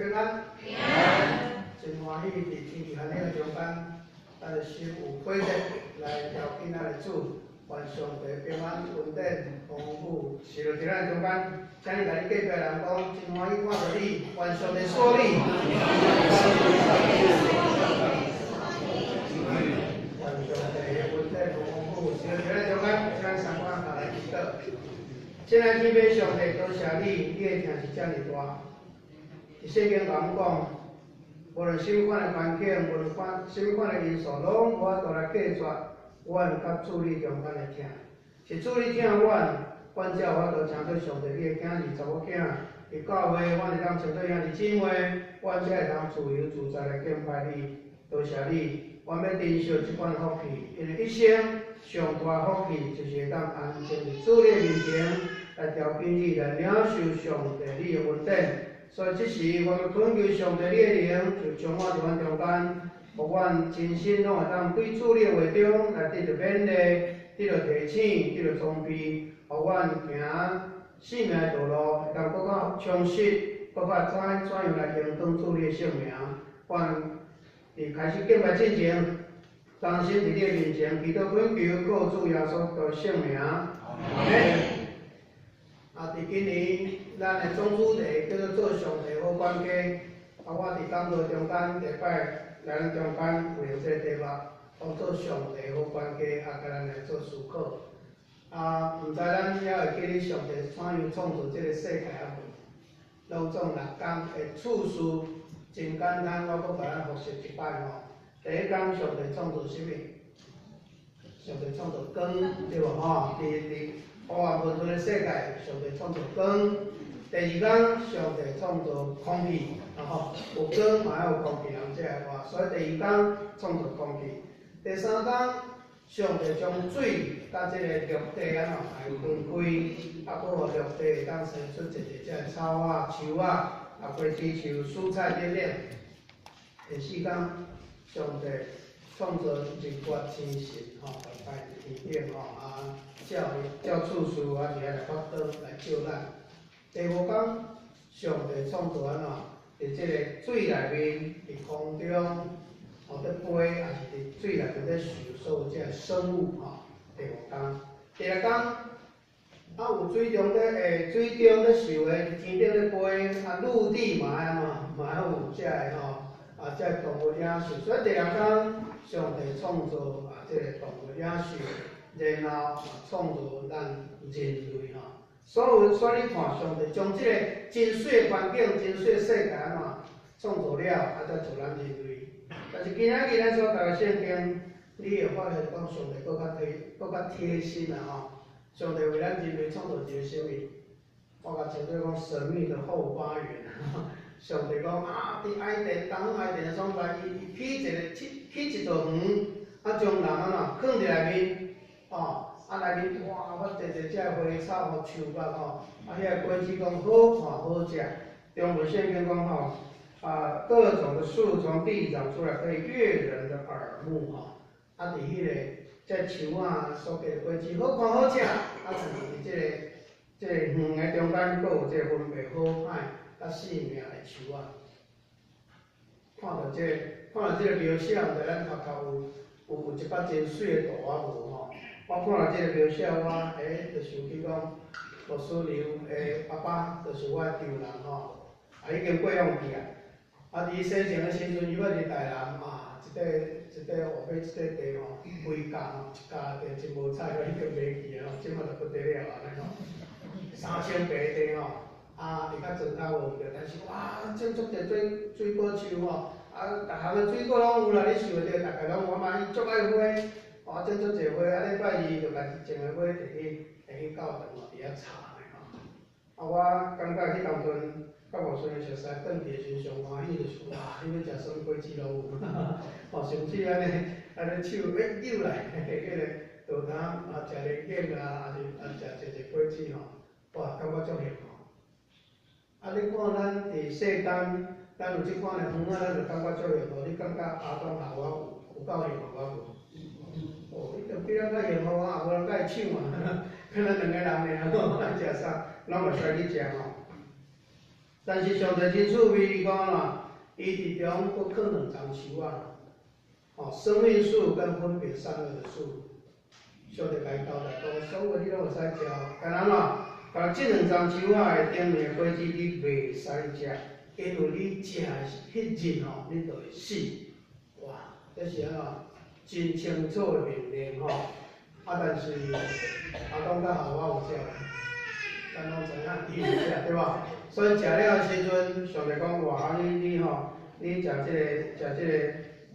平安。平安。真歡喜佇天地和你的中間，咱的心有火熱來朝見咱的主，願上帝平安、恩典、豐富，是落佇咱中間。請你共你隔壁人講，真歡喜看著你，願上帝賜你。願上帝的恩典和豐富，是落佇咱中間，請咱三個人來祈禱。親愛天父上帝，多謝你，你的疼是遮爾大。佇聖經共阮講，無論啥物款的環境，無論款啥物款的因素，攏無法度來隔絕阮佮主你中間的疼。是主你疼阮，阮才有法度成做上帝你的囝兒、查某囝。佇教會，阮會當成做兄弟姊妹，阮才會當自由自在來敬拜你。多謝你，阮欲珍惜這款福氣，因為一生上大福氣就是會當安靜佇主你的面前，來朝見你，來領受上帝你的恩典。所以這時，我欲懇求上帝你的靈，就充滿佇阮中間，予阮真心攏會當對主你的話中來得著勉勵，得著提醒，得著裝備，予阮行生命的道路會當閣較充實，閣較知怎樣來榮光主你的聖名。阮佇開始敬拜進前，同心佇你的面前祈禱懇求，靠主耶穌基督聖名。阿們。啊！佇今年，咱的總主題叫做做上帝好管家。啊，我佇講道中間，第一擺來咱中間有用這個題目，講做上帝好管家，啊，共咱來做思考。啊，毋知咱猶會記得上帝怎樣創造這個世界啊無？攏總六工的次序真簡單，我閣共咱複習一擺吼。第一工，上帝創造啥物？上帝創造光，對無吼？佇黑暗混沌的世界，上帝創造光。第二工，上帝創造空氣，吼，有光嘛愛有空氣，人才會活。所以第二工創造空氣。第三工，上帝將水佮這個陸地按怎來分開，啊，閣予陸地會當生出一濟這个草仔、樹仔、啊，果子樹、蔬菜等等。第四工，上帝創造日月星辰，吼，擺佇天頂，吼，啊，照照次序，啊，佇遐來發光來照咱。第五工，上帝創造按怎？佇這個水內面，佇空中，吼，佇飛，抑是佇水內面咧游所有這个生物，吼。第五工，第六工，啊，有水中咧，水中咧游的，佇天頂咧飛，啊，陸地嘛愛按怎？嘛愛有這个吼，啊，這个動物野獸。所以第六工，上帝創造啊，這個動物野獸，然後創造咱人類吼。所以，所以你看，上帝將這個真媠的環境、真媠的世界按怎創造了，啊，才造咱人類。但是今仔日咱所讀的聖經，你會發現講上帝閣較貼、閣較貼心啦吼。上帝為咱人類創造一個啥物？我共稱做講神秘的後花園。上帝講啊，佇伊甸，東伊甸的所在，伊伊起一個起起一座園，啊，將人按怎囥佇內面，哦。啊，內面哇，發濟濟這个花草和樹木吼，啊，遐个果子講好看好食。中文聖經講吼，啊，各種的樹從地長出來，可以悅人的耳目吼。啊，佇彼個這樹仔所結的果子好看好食，啊，但是佇這個園的中間，閣有這個分別好歹佮性命的樹仔。看著這個，看著這個描寫，毋知咱頭殼有一擺真媠的圖仔無吼？我看著這個描寫，我就想起講，牧師娘的爸爸，就是我的丈人吼，啊已經過往去啊。啊，佇伊生前的時陣，伊捌佇台南啊，一塊一塊外買一塊地吼，規家吼，一家地真無彩，已經賣去啊吼，這馬就不得了按呢吼，3000坪地吼，啊，佇較莊跤無毋對，但是哇，種足濟水水果樹吼，啊，逐項的水果攏有啦，你想會著，大概攏有嘛，伊足愛花。啊，種足濟花，啊，禮拜二就家己種的花摕去摕去教堂吼，佇遐插的吼。啊，我感覺彼當陣佮牧師娘熟似，轉去的時陣上歡喜就是哇，你欲食啥物果子攏有，吼，甚至按呢按呢手扭來，彼個道頭啊，食蓮子啊，抑是啊食濟濟果子吼，哇，感覺足幸福。啊，你看咱佇世間，咱有這款的園仔，咱就感覺足幸福。你感覺亞當夏娃有夠幸福啊無？哦，伊就比咱較幸福啊，也無人共伊搶啊，敢若兩個人爾吼，愛食啥，攏會使去食吼。但是上帝真趣味，伊講啦，伊佇中閣囥兩叢樹仔，哦，生命樹跟分別善惡的樹。上帝共伊交代講，所有你攏會使食，但按怎？但這兩叢樹仔的頂面的果子你袂使食，因為你食彼日吼，你就會死。哇，這是按怎？真清楚的命令吼。啊，但是亞當佮夏娃有食無？咱攏知影，伊有食對無？所以食了的時陣，上帝講哇，你吼，你食這個食這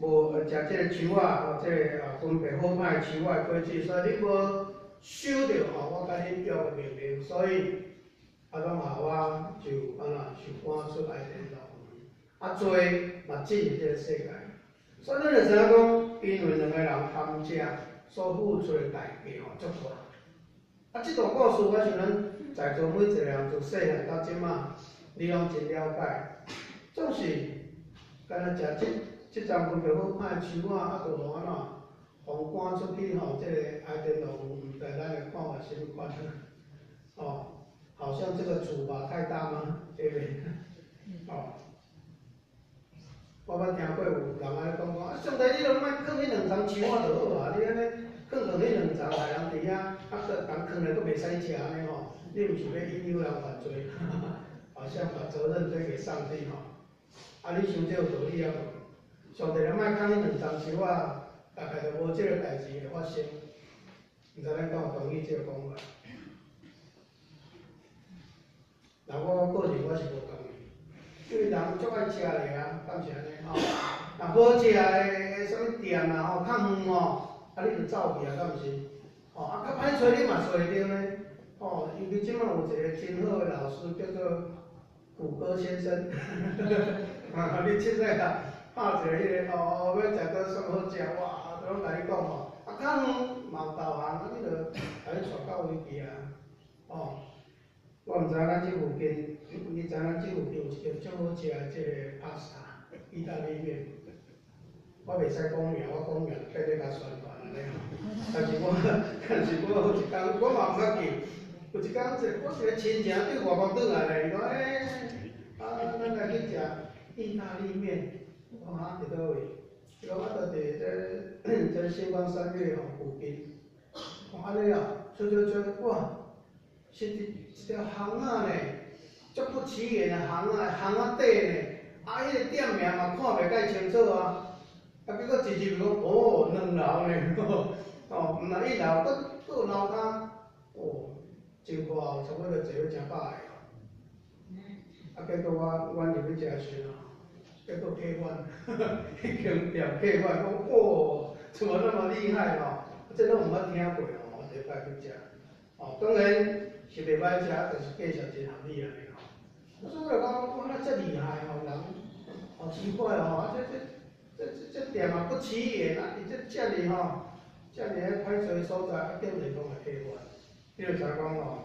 個無食這個樹仔，吼，這個分別好歹的樹仔的果子，所以你無守著吼，我共你約的命令，所以亞當夏娃就按怎受趕出伊甸樂園，啊罪嘛進入這個世界。所以咱就知影講，因為兩個人貪食所付出的代價吼足大。啊，這段故事我想咱在座每一個人自細漢到這馬，你攏真了解。總是干焦食這這叢分別好歹的樹仔，啊，就予按怎，予趕出去吼，這個伊甸樂園，毋知咱的看法啥物款？哦，好像這個處罰太大嗎？對不對？哦。我捌聽過有人按呢講講，啊，上帝你攏莫囥彼兩叢樹仔就好啊，你按呢囥囥彼兩叢害人佇遐，啊，閣共囥咧閣袂使食按呢吼，你毋是欲引誘人犯罪？好像把責任推給上帝吼。啊，你想這有道理啊無？上帝若莫囥彼兩叢樹仔，大概就無這個代誌會發生。毋知咱敢有同意這個講法？若我個人我是無同意。因為人足愛食的啊，敢是按呢吼？若好食的啥物店啊吼，較遠吼，啊你就走去啊，敢毋是？吼，啊較歹揣你嘛揣會著呢。吼，尤其這馬有一個真好的老師叫做谷歌先生，啊，你凊彩啊拍一个彼个哦，欲食佗啥物好食，哇，都攏共你講吼。啊較遠嘛有導航，啊你就共你帶到位去啊，吼。我毋知咱這附近，你知咱這附近有一間足好食的這個 pasta，意大利麵。我袂使講名，我講名就變咧共宣傳按呢吼。但是我有一工，我嘛毋捌去。有一工，我一個親情對外國轉來咧，伊講欸，啊，咱來去食意大利麵。我講哈，佇佗位？伊講啊，就佇這這新光三越吼附近。我講按呢哦，揣揣揣，哇！是佇一條巷仔呢，足不起眼的巷仔，巷仔底呢，啊，彼個店名嘛看袂介清楚啊，啊，結果一入去講，哦，兩樓呢，哦，毋若一樓，閣閣有樓跤，哦，真闊哦，差不多坐欲誠百個哦。啊，結果我阮入去食的時陣吼，結果客滿，彼間店客滿，講哦，怎麼那麼厲害吼？這攏毋捌聽過吼，我第一擺去食，哦，當然。是袂歹食，但是價錢真合理按呢吼。所以我就感覺哇，那這厲害吼，人好奇怪吼，啊這這這這這店嘛不起眼啊，佇這遮爾吼，遮爾歹揣的所在，啊竟然攏會客滿。你就知講吼，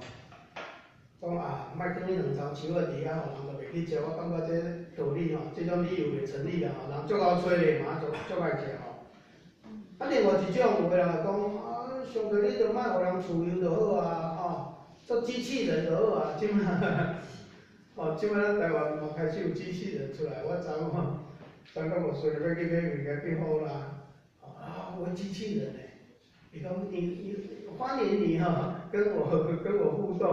講啊，莫囥彼兩叢樹仔佇遐吼，人就袂去食。我感覺這道理吼，這種理由袂成立啦吼，人足𠢕揣的嘛，足足愛食吼。啊，另外一種有的人會講啊，上帝你就莫予人自由就好啊，吼。做機器人就好啊，這馬，哦，這馬咱台灣嘛開始有機器人出來，我昨吼，昨昏無說欲去買物件去好啦，啊，我機器人呢，伊講你你歡迎你哈，跟我互動，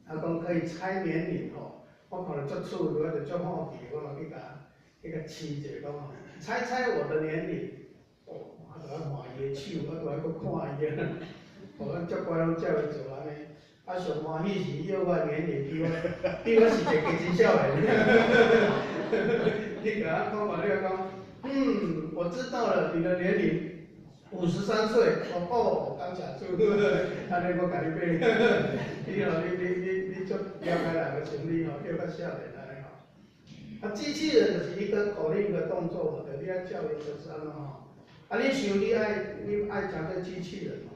他講可以猜年齡吼，我看著足趣味，我就足好奇，我嘛去共去共試一下講吼，猜猜我的年齡，哦，我就愛換伊的手，我就愛閣看伊啊。哦，咱足乖攏照伊做按呢，啊上歡喜是伊約我年齡比我實際加真少年。你共我看看，你講，嗯，我知道了，你的年齡53歲。我哦，感謝主，按呢我共你買。你哦，你你你你足了解人的心理吼，叫較少年按呢吼。啊，機器人就是一個口令一個動作嘛，對，你愛教伊就是按怎吼。啊，你想你愛你愛誠做機器人無？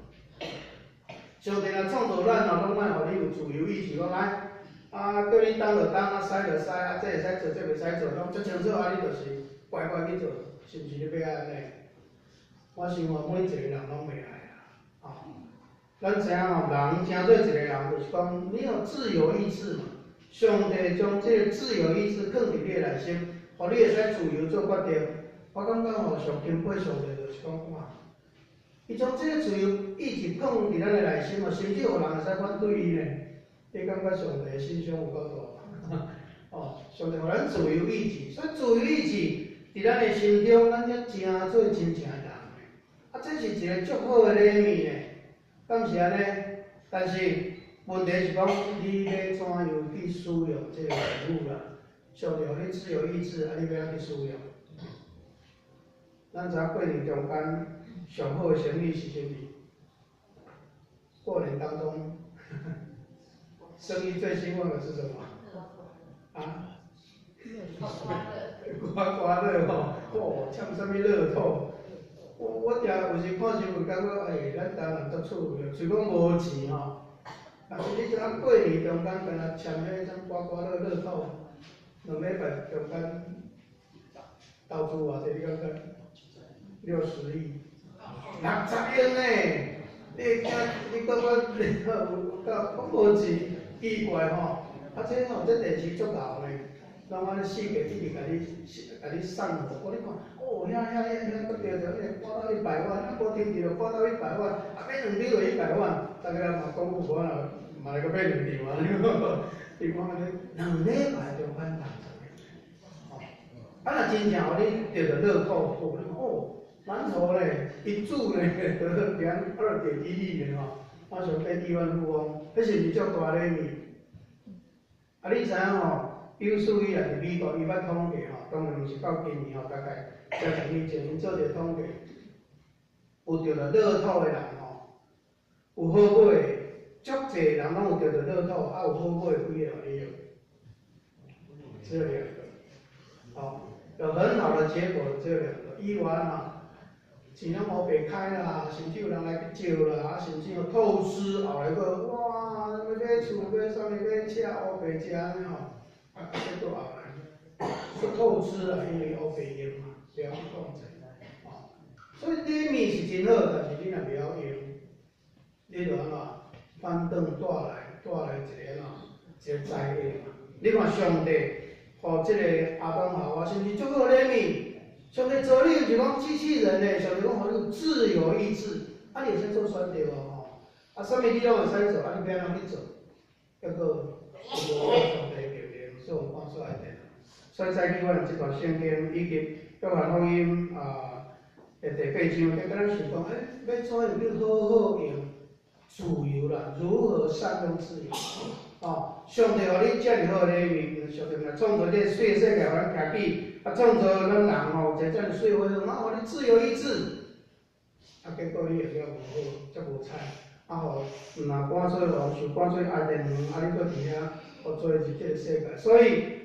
上帝若創造咱吼，攏莫予你有自由意志，講來，啊，叫你動就動，啊，使就使，啊，這會使做，這袂使做，攏足清楚，啊，你就是乖乖去做，是毋是你欲按呢？我想吼，每一個人攏袂愛啦，吼。咱知影吼，人成做一個人，就是講你有自由意志嘛。上帝將這個自由意志囥佇你的內心，予你會使自由做決定。我感覺吼，上欽佩上帝就是講哇，伊將這個自由意志囥佇咱的內心哦，甚至有人會使反對伊呢。你感覺上帝的心胸有夠大？哦，上帝予咱自由意志，所以自由意志佇咱的心中，咱才成做真正的人。啊，這是一個足好的禮物呢，敢是按呢？但是問題是講，你欲怎樣去使用這個禮物啦？上帝予你自由意志，啊，你欲按怎去使用？咱知影過年中間上好的生意是啥物？過年當中，生意最興旺的是什麼？啊？刮刮樂吼，哦，簽啥物樂透？我定有時看新聞，感覺欸，咱台灣人足趣味，雖講無錢吼，但是你知影過年中間敢若簽彼種刮刮樂樂透，2禮拜中間投資偌濟？你感覺？60億，60億呢？你會驚？你感覺你有夠講無錢？奇怪吼！啊，這吼，這電視足𠢕呢，攏按呢四界一直共你送予，哦，你看，哦，遐遐遐遐閣著著，彼個刮到一百萬，啊，無停佇就刮到一百萬，啊，買兩張就一百萬，逐家人嘛講有無啦，嘛來閣買兩張啊！你看按呢，2禮拜中間60億，吼，啊，若真正予你著著樂透，哦，你看哦，饅頭咧，一注咧，得2.1億咧吼，馬上變億萬富翁，彼是毋是足大禮物？啊，你知影吼？有史以來佇美國，伊捌統計吼，當然毋是到今年吼，大概10年前𪜶做一個統計，有著著樂透的人吼，有好尾，足濟人攏有著著樂透，啊有好尾幾个？你曉？只有兩個，哦，有很好的結果只有兩個，以外吼，錢攏烏白開啦，甚至有人來去借啦，啊，甚至有透支，後來閣哇，買厝買啥物買車烏白食按呢吼，啊，結果後來說透支啊，因為烏白用嘛，袂曉去控制，哦，所以禮物是真好，但是你若袂曉用，你就按怎反轉帶來一個按怎一個災禍嘛。你看上帝予這個亞當夏娃，是毋是足好禮物？上帝造你毋是講機器人呢，上帝講予你有自由意志，啊，你會使做選擇無吼？啊，啥物你攏會使做，啊，你欲按怎去做？結果無按上帝命令，所以看出來的。所以早起我這段聖經以及約翰福音啊的第八章，在咱想講，欸，欲怎樣去好好用自由啦？如何善用自由？哦，上帝予你遮爾好的禮物，上帝若創造這個細世界，予咱徛起，啊，創造咱人吼，有一個遮爾媠花，啊，予你自由意志，啊，結果你用了無好，遮無彩，啊，予毋若趕做予人受趕做伊甸園，啊，你閣佇遐，予做入這個世界，所以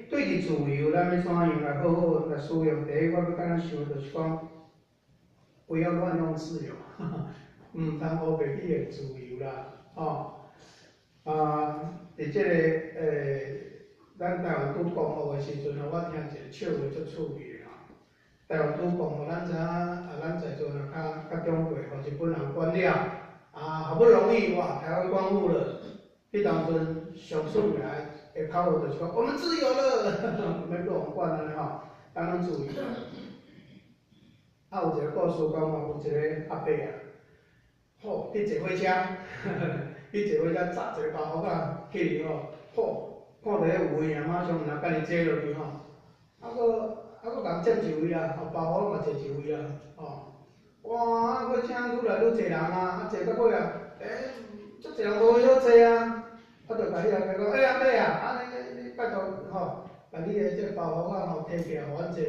對佇自由，咱欲怎樣來好好來使用？第一，我欲共咱想就是講，不要亂用自由，毋通烏白去用自由啦，吼。啊，佇這個咱台灣拄光復的時陣吼，我聽一個笑話足趣味的吼。台灣拄光復，咱知影啊，咱在座若較較長輩，予日本人管了，啊，好不容易哇，台灣光復了，彼當陣上出名的口號就是講，我們自由了，毋免閣予管按呢吼，咱攏自由。啊，有一個故事講吼，有一個阿伯啊，吼，去坐火車。去坐火車，紮一個包袱仔去吼，吼，看著彼有位爾，馬上毋若家己坐落去吼，啊閣啊閣共佔一位啊，吼，包袱嘛坐一位啊，吼，哇，啊火車愈來愈濟人啊，啊坐到尾啊，欸，足濟人無位好坐啊，啊就共彼阿伯講，欸阿伯啊，啊你拜託吼，共你的這個包袱仔吼提起來予阮坐。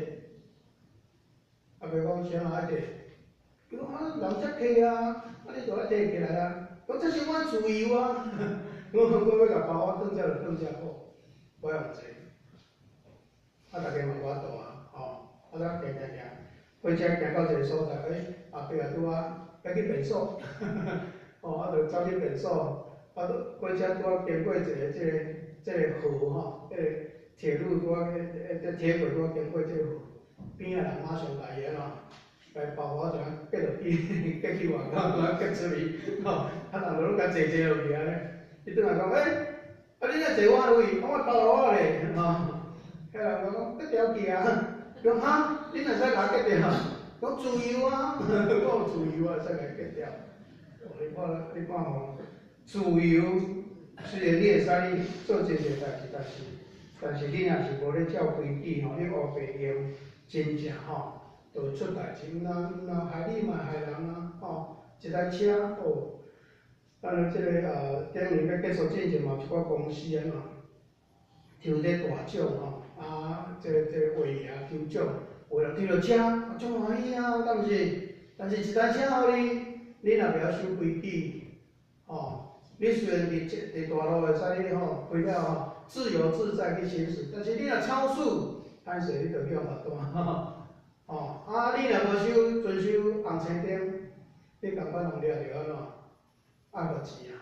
阿伯講啥人愛坐？伊講啊人遮客啊，啊你著愛提起來啊。講這是我自由啊！我欲共包袱放遮就放遮好，我愛予坐。啊，逐家嘛無法度啊，吼！啊，咱行行行，火車行到一個所在，欸，阿伯啊拄仔欲去便所，吼，啊，就走去便所，啊，就火車拄仔經過一個這個河吼，彼個鐵路拄仔這鐵軌拄仔經過這個河，邊仔人馬上共伊按怎？共包袱就按揭落去，揭去外口，按揭出去，吼，啊，人就攏共坐坐落去按呢。伊轉來講，欸，啊你哪坐我的位？我包袱講哈，你若使共我割掉？講自由啊，我有自由啊，使共伊割掉。你看，你看吼，自由雖然你會使你做真濟代誌，但是你若是無咧照規矩吼，你烏白用，真正吼，就會出代誌。毋但毋但害你嘛害人啊，吼！一台車哦，咱這个頂年欲結束進前嘛，有一寡公司按怎抽這大獎吼，啊，這個尾牙抽獎，有人抽著車，足歡喜啊，敢毋是？但是一台車予你，你若袂曉守規矩，吼，你雖然佇大路會使你吼開了吼自由自在去行駛，但是你若超速，歹勢你就去予罰單，吼，啊，你若無守遵守紅青燈，你仝款予掠著按怎？愛罰錢啊，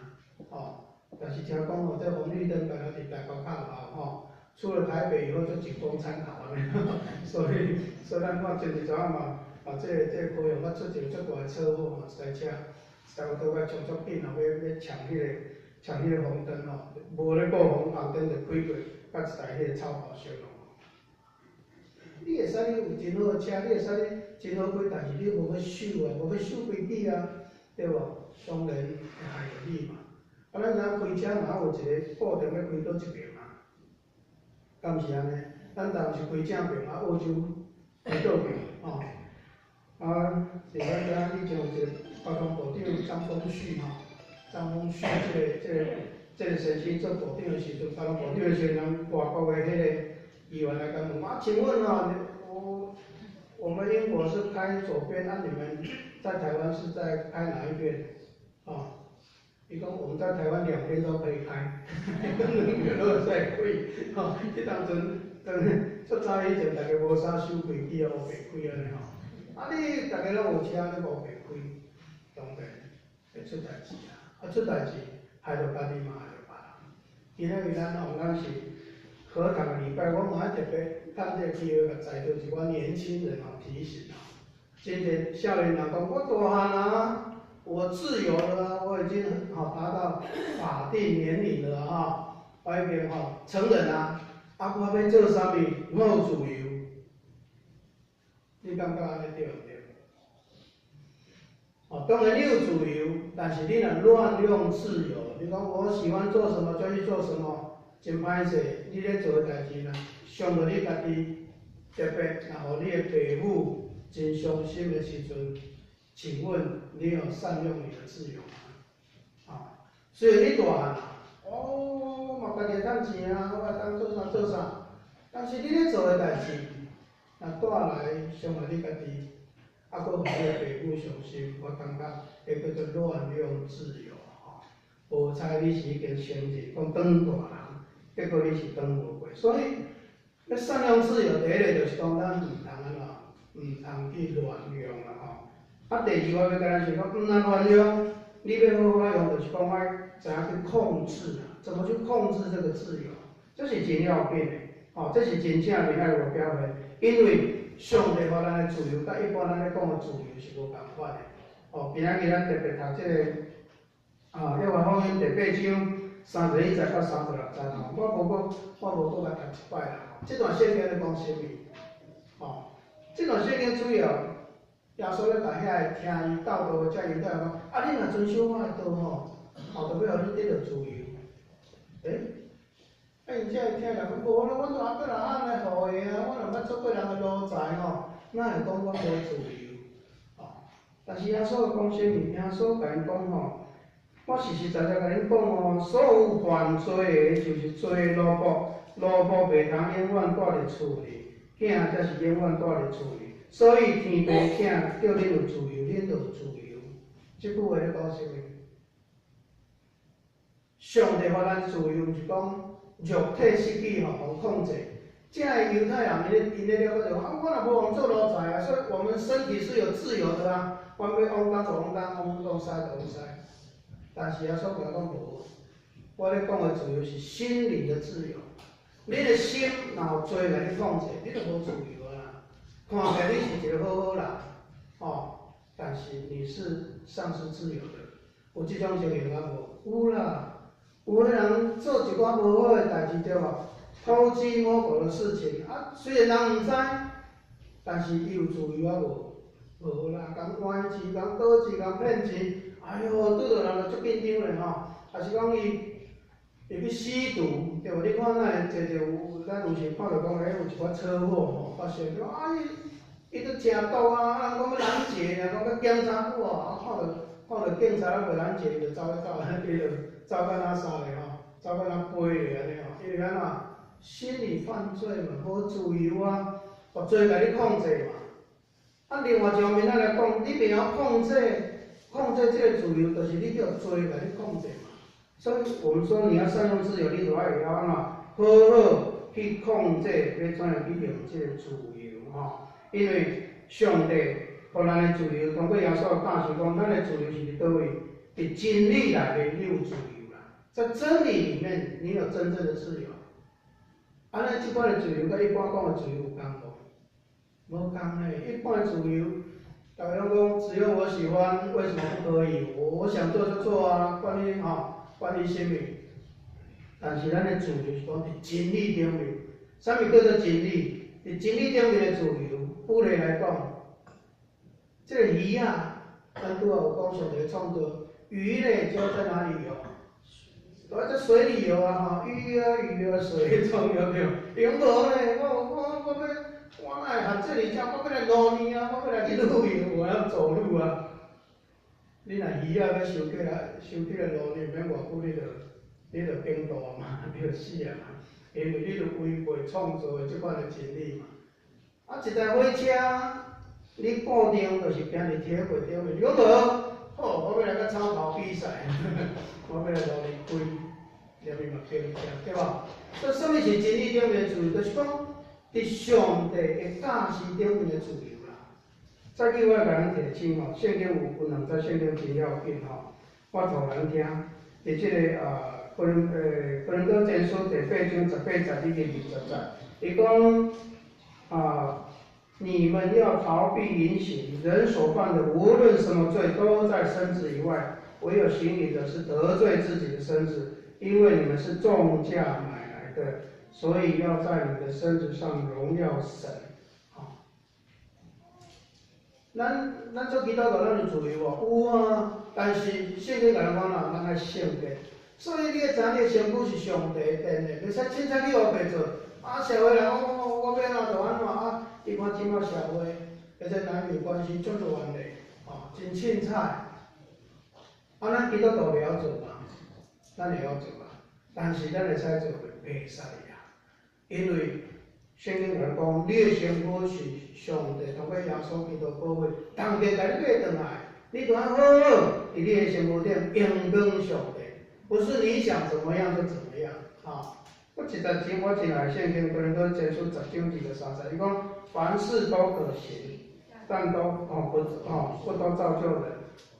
吼！但是聽講吼，這紅綠燈敢若佇台北較有效吼，出了台北以後就僅供參考按呢，所以咱看前日陣仔嘛，啊，這個高雄閣出一个足大的車禍吼，一台車，一台摩托車衝足緊吼，欲搶彼個紅燈吼，無咧顧紅燈就開過，佮一台彼個超跑相撞。你會使你有真好的車，你會使你真好開，但是你無去守啊，無去守規矩啊，對無？當然會害著你嘛。啊，咱知影開車嘛有一個固定欲開佗一爿嘛，敢毋是按呢？咱台灣是開正爿，啊，澳洲開倒爿，吼。啊，是咱知影以前有一個交通部長張東旭吼，張東旭這個先生做部長的時陣，交通部長的時陣，人外國的彼個議員來共問，啊，請問吼，我們英國是開左邊，啊，你們在台灣是在開哪一邊？哦，伊講我們在台灣兩邊都可以開，兩邊攏會使開，吼，彼當陣當足早以前，大家無啥守規矩啊，烏白開按呢吼。啊，你逐家攏有車，你烏白開，當然會出代誌啊！啊，出代誌，害著家己嘛，害著別人。今仔日咱吼，咱是禾堂禮拜，我嘛愛特別趁這個機會，共在座一寡年輕人吼提醒吼。真濟少年人講，我大漢啊，我自由了啊，我已經吼達到法定年齡了哈，我已經吼成人啊，啊，我欲做啥物，我有自由。你感覺按呢對毋對？哦，當然你有自由，但是你若亂用自由，你講我喜歡做什麼就去做什麼，真歹勢，你咧做的代誌若傷著你家己，特別若予你的爸母真傷心的時陣，請問你有善用你的自由嗎？啊，雖然你大漢啦，哦，我嘛家己會趁錢啊，我會當做啥做啥，但是你咧做的代誌，若帶來傷害你家己，啊，閣予你的爸母傷心，我感覺彼叫做亂用自由吼。無彩你是已經成人，講當大人，結果你是當無過，所以欲善用自由，第一个就是講咱毋通按怎，毋通去亂用啦吼。啊，第二我欲共咱想講，毋通亂用，你欲好好用，就是講愛知影去控制啊，怎麼去控制這個自由，這是真要緊的，吼，這是真正面愛有表現，因為上帝予咱的自由，佮一般咱咧講的自由是無仝款的。哦，今仔日咱特別讀這個，啊，約翰福音第八章31節到36節吼，我無閣共讀一擺啦。這段聖經咧講啥物？吼，這段聖經主要耶穌咧共遐个聽伊教導的遮猶太人講，啊，你若遵守我的道吼，吼，就欲予你得著自由。欸，啊，𪜶遮聽人講，無啦，阮都亞伯拉罕的後裔啊，我若毋捌做過人的奴才吼，哪會講阮無自由？吼，但是耶穌講啥物？耶穌共𪜶講吼，我實實在在共恁講哦，所有犯罪的，就是做奴僕，奴僕袂通永遠蹛佇厝裡，囝才是永遠蹛佇厝裡。所以天父疼叫恁有自由，恁就有自由。這句話咧講啥物？上帝予咱自由，毋是講肉體失去吼，予控制。這个猶太人𪜶咧了解就講，啊，我若無予做奴才啊，所以我們身體是有自由的啊，阮欲往東就往東，往東西就往西。但是耶穌共講無，我咧講的自由是心靈的自由。你的心若有罪來去控制，你就無自由啊。看起來你是一個好好人，哦，但是你是喪失自由的。有這種情形啊無？有啦，有的人做一寡無好的代誌對無？偷雞摸狗的事情啊，雖然人毋知，但是伊有自由啊無？無啦，共冤錢、共賭錢、共騙錢，哎喲，拄著人就足緊張咧吼。抑是講伊去吸毒，對無？你看哪會濟濟有，咱有時看著講，欸，有一寡車禍吼發生，啊伊伊都食毒啊，啊人講欲攔截，講欲檢查，哇！看著警察猶未攔截，伊就走咧走，伊就走甲若啥咧吼，走甲若飛咧按呢吼，因為按怎？心理犯罪嘛，無自由啊，予罪共你控制嘛。啊，另外一方面咱來講，你袂曉控制這个自由，就是你叫罪共你控制嘛。所以我們說你要善用自由，你就愛會曉按怎好好去控制，欲怎樣去用這个自由吼。因為上帝予咱的自由，通過耶穌的教示講，咱的自由是佇佗位？佇真理內面你有自由啦，在真理裡面你有真正的自由。按呢，這款的自由佮一般講的自由有仝無？無仝咧，一般的自由，逐家攏講只要我喜歡，為什麼不可以？我想做就做啊，管你吼，管你啥物。但是咱的自由是講佇真理頂面，啥物叫做真理？佇真理頂面的自由，舉例來講，這个魚仔，咱拄仔有講上帝創造，魚咧就在哪裡游？都在水裡游啊！吼，魚啊魚啊，水中游對。伊講無咧，我欲，我哪會含這裡食？我欲來露營啊！我欲來去旅遊，我要走路啊！你若魚仔欲收起來露營，免偌久你就崩肚嘛，你就死啊嘛！因為你就違背創造的這款的真理嘛。啊，一台火車，你固定就是行佇鐵軌頂面，你講無？好，我欲來佮草跑比賽，我欲來路裡開，連伊嘛停車，對無？所以，啥物是真理頂面的自由？就是講，佇上帝的教示頂面的自由啦。再去我來共咱提醒吼，聖經有兩節聖經真要緊吼，我讀咱聽。佇這个啊，哥林多前書第八章18節以及20節，伊講啊，你們要逃避淫行，人所犯的無論什麼罪，都在身子以外；唯有行淫的是得罪自己的身子，因為你們是重價買來的，所以要在你們的身子上榮耀神。好，咱做基督徒，咱有自由無？有啊，但是聖經共咱講啦，咱愛聖潔。所以你愛知影，你的身軀是上帝殿的，袂使凊彩去烏白做。啊，社會人講我欲按怎就按怎啊！你看這馬社會，彼這男女關係足亂的，吼，真凊彩。啊，咱基督徒會曉做嗎？咱會曉做啊，但是咱會使做袂？袂使啊，因為聖經共咱講，你的身軀是上帝通過耶穌基督寶血，重價共你買轉來，你著愛好好佇你的身軀頂榮光上帝，不是你想怎麼樣就怎麼樣，啊。我一節真我真愛聖經，哥林多前書10章23節，伊講凡事都可行，但都哦不哦不都造就人；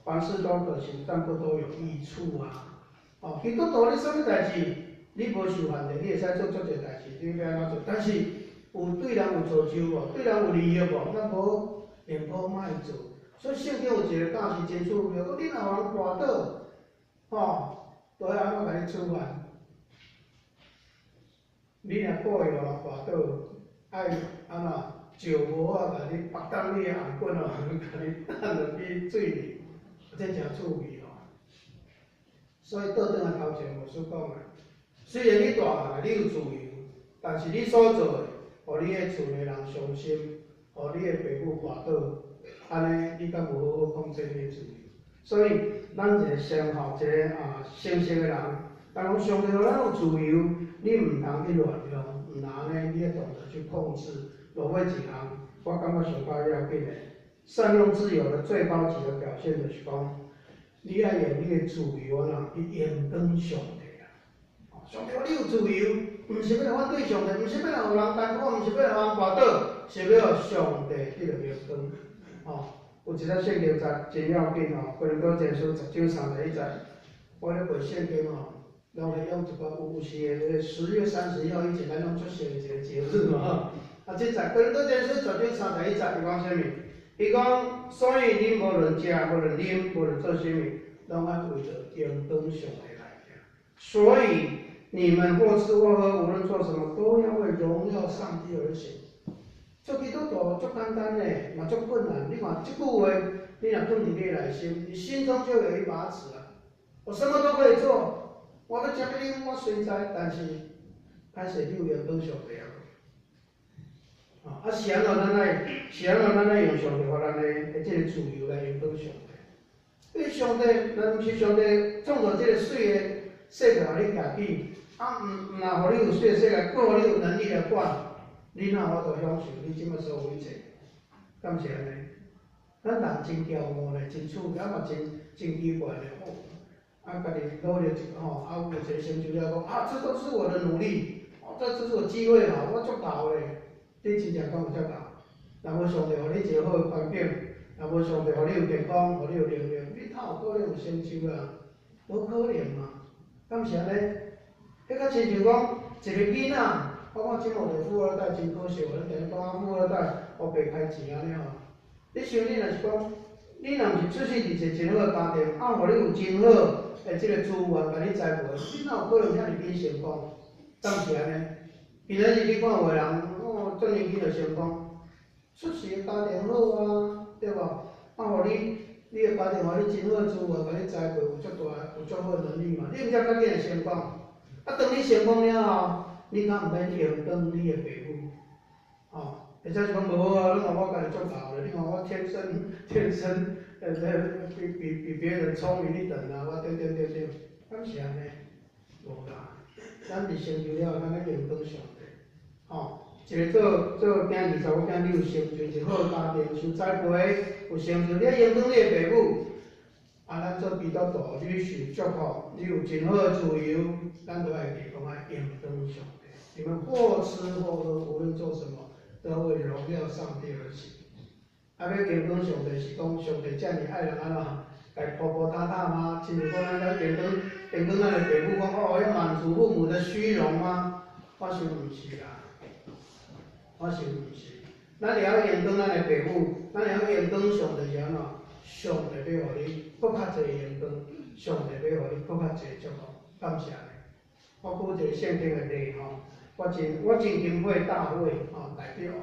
凡事都可行，但不都有益處啊。哦，基督徒你啥物代誌，你無受限制，你會使做足濟代誌，你欲按怎做？但是有對人有造就無？對人有利益無？咱無寧可莫做。所以聖經有一个教示真趣味，講你若予人跋倒，吼，都愛按怎共你處罰？你若故意予人跋倒，愛按怎石磨仔共你縛當你的頷頸哦，共你擲落去水裡，這誠趣味吼。所以倒轉來頭前牧師講的，雖然你大漢你有自由，但是你所做的，予你的厝內人傷心，予你的爸母跋倒，按呢你敢無好好控制你的自由？所以，咱一个生吼，一个啊成熟的人，當講上帝予咱有自由，你毋通去亂用，毋通呢，你愛懂得去控制。落尾一項，我感覺上較要緊的，善用自由的最高級的表現就是講，你愛用你的自由啊，去榮光上帝啊。上帝予你有自由，毋是欲來反對上帝，毋是欲來予人擔苦，毋是欲來予人跋倒，是欲予上帝得著榮光。吼，有一節聖經節真要緊吼，哥林多前書10章31節，我咧背聖經吼，攏會用一寡有時的10月31號以前，咱攏出現一個節日嘛吼。啊，這節哥林多前書十章三十一節，伊講啥物？伊講，所以恁無論食，無論啉，無論做啥物，攏愛為著榮光上帝來行。所以你們或吃或喝，無論做什麼，都要為榮耀上帝而行。做基督徒，徒足簡單的，嘛足困難。你看這句話，你若放佇你內心，你心中就有一把尺啊。我什麼都可以做，我欲食欲啉，我隨在，但是歹勢你有榮光上帝啊？啊，是按怎咱愛，是按怎咱愛用上帝予咱的這個自由來榮光上帝？因為上帝，若毋是上帝創造這個媠的世界，予你徛起，啊，毋若予你有媠的世界，閣予你有能力來管，你哪有法度享受你這擺所有一切？敢是按呢？咱人真驕傲咧，真趣味，啊嘛真真奇怪咧。哦，啊，家己努力一吼，啊有一個成就了講，啊，這都是我的努力，哦，這是我機會吼，我足𠢕咧。你真正講有遮𠢕？若無上帝予你一個好的環境，若無上帝予你有健康，予你有能力，你哪有可能有成就啊？無可能嘛！敢是按呢？彼較親像講一個囡仔，我看這某的富二代真可惜，咱定定講富二代烏白開錢按呢吼。你想你若是講，你若毋是出世佇一個真好的家庭，啊，予你有真好的這個資源共你栽培，你哪有可能遐爾緊成功？敢是按呢？今仔日你看有的人，哦，足年輕就成功，出世的家庭好啊，對無？啊，予你，你的家庭予你真好的資源，共你栽培，有足大，有足好的能力嘛？你毋才較緊會成功。啊，當你成功了後，你敢毋免榮光你的爸母？吼，或者是講無啊，你看我家己足𠢕咧，你看我天生天生，比別人聰明一等啊，我點點點點，敢是按呢？無啦，咱佇成就了，咱愛榮光上帝，吼，一個做做囝兒查某囝，你有成就一個好的家庭，受栽培，有成就，你愛榮光你的爸母。啊，咱做基督徒，你受祝福，你有真好的自由，咱都愛記講愛榮光上帝。你們或吃或喝，無論做什麼，都要為榮耀上帝而行。啊，欲榮光上帝是講上帝遮爾愛人按怎，共鋪鋪沓沓嗎？親像講咱咧榮光榮光咱的爸母講哦，要滿足父母的虛榮嗎？我想毋是啦，我想毋是。咱會曉榮光咱的爸母，咱會曉榮光上帝是按怎？上帝欲予你閣較濟榮光，上帝欲予你閣較濟祝福，感謝你。我舉一個聖經的例吼，我真欽佩大衛吼，大衛王。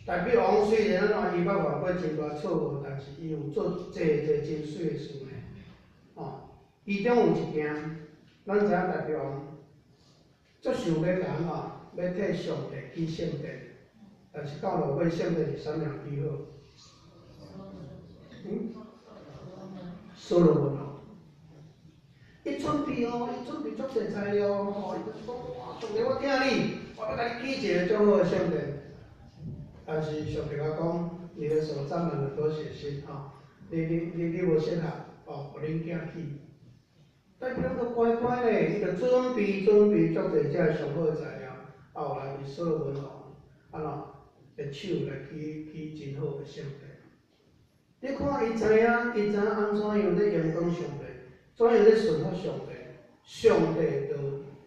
大衛王雖然按怎伊捌犯過真大錯誤，但是伊有做濟濟真媠的事呢。吼，其中有一件，咱知影大衛王足想欲共按怎，欲替上帝起聖殿，但是到落尾聖殿是啥物人起好？嗯？所羅門哦，伊準備哦，伊準備足濟材料吼，伊就講哇，上帝我疼你，我欲共你起一個足好的聖殿。但是上帝共講，你的手沾滿了多血腥吼，你無適合哦，予恁囝起。但伊攏乖乖咧，伊就準備準備足濟這上好的材料，後來是所羅門王按怎的手來起起真好的聖殿。你看伊知影，伊知影按怎樣咧榮光上帝，怎樣咧順服上帝，上帝就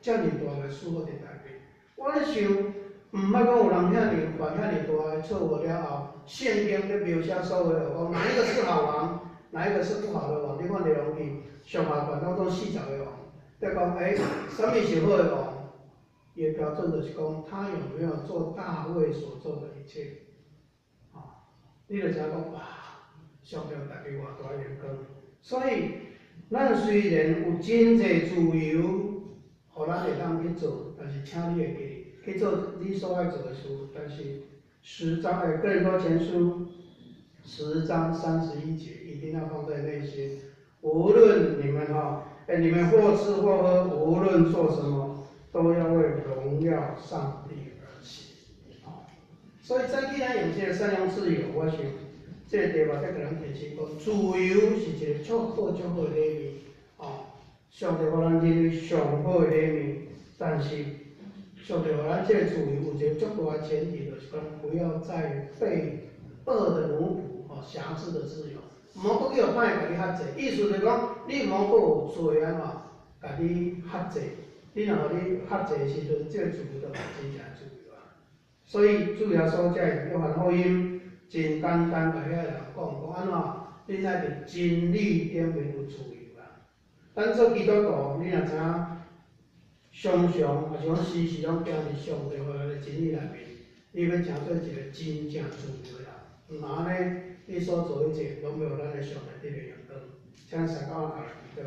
遮爾大來賜福佇大衛。我咧想，毋捌講有人遐爾犯遐爾大的錯誤了後，聖經咧描寫所有的講哪一個是好王，哪一個是不好的王？你看列王紀上下卷攏總40個王，就講欸，啥物是好的王？伊的標準就是講，他有沒有做大衛所做的一切？吼，你就知影講哇，上帝予大衛偌大的榮光。所以，咱雖然有真濟自由，予咱會當去做，但是請你會記得去做你所愛做的事。但是10章的哥林多前書10章31節，一定要放在內心。無論你們哈，欸，你們或吃或喝，無論做什麼，都要為榮耀上帝而行。所以早起咱用這個善用自由，我想這個題目再共咱提醒講，自由是一個足好足好的禮物，哦，上帝予咱認為上好的禮物，但是上帝予咱這個自由有一個足大的前提，就是講不要再被惡的奴僕，哦，轄制的自由，毋好閣去予歹共你轄制。意思就是講，你毋好閣有罪按怎，共你轄制。你若予你轄制的時陣，這個自由就無真正自由啊。所以主耶穌才會約翰福音真簡單，共遐個人講，講按怎，恁愛佇真理頂面有自由啊。咱做基督徒，你若知影，常常抑是講時時攏行佇上帝予咱的真理內面，你欲成做一个真正自由的人，毋按呢，你所做一切攏欲予咱的上帝得著榮光。請三九來祈禱。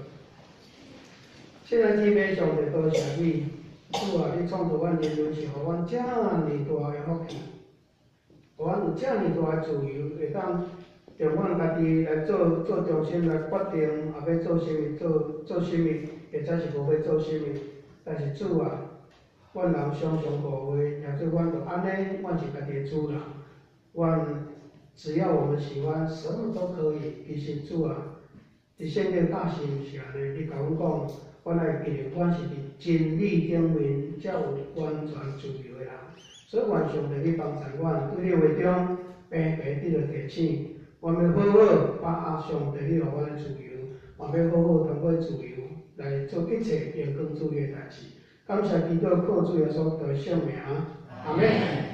親愛姊妹，上帝多謝你，主啊，你創造阮人類是予阮遮爾大的福氣，予阮有遮爾大的自由，會當用阮家己來做做中心來決定，也欲做啥物，做做啥物，或者是無欲做啥物。但是主啊，阮人常常誤會，也做阮就按呢，阮是家己的主人，阮只要我們喜歡，什麼都可以。其實主啊，佇聖經教示毋是按呢，你共阮講，阮愛記得，阮是佇真理頂面才有完全自由的人。所以願上帝你幫助阮，對你話中平平得著提醒，阮欲好好把握上帝你予阮的自由，嘛欲好好通過自由來做一切榮光主的代誌。感謝基督，靠主耶穌的聖名，阿門。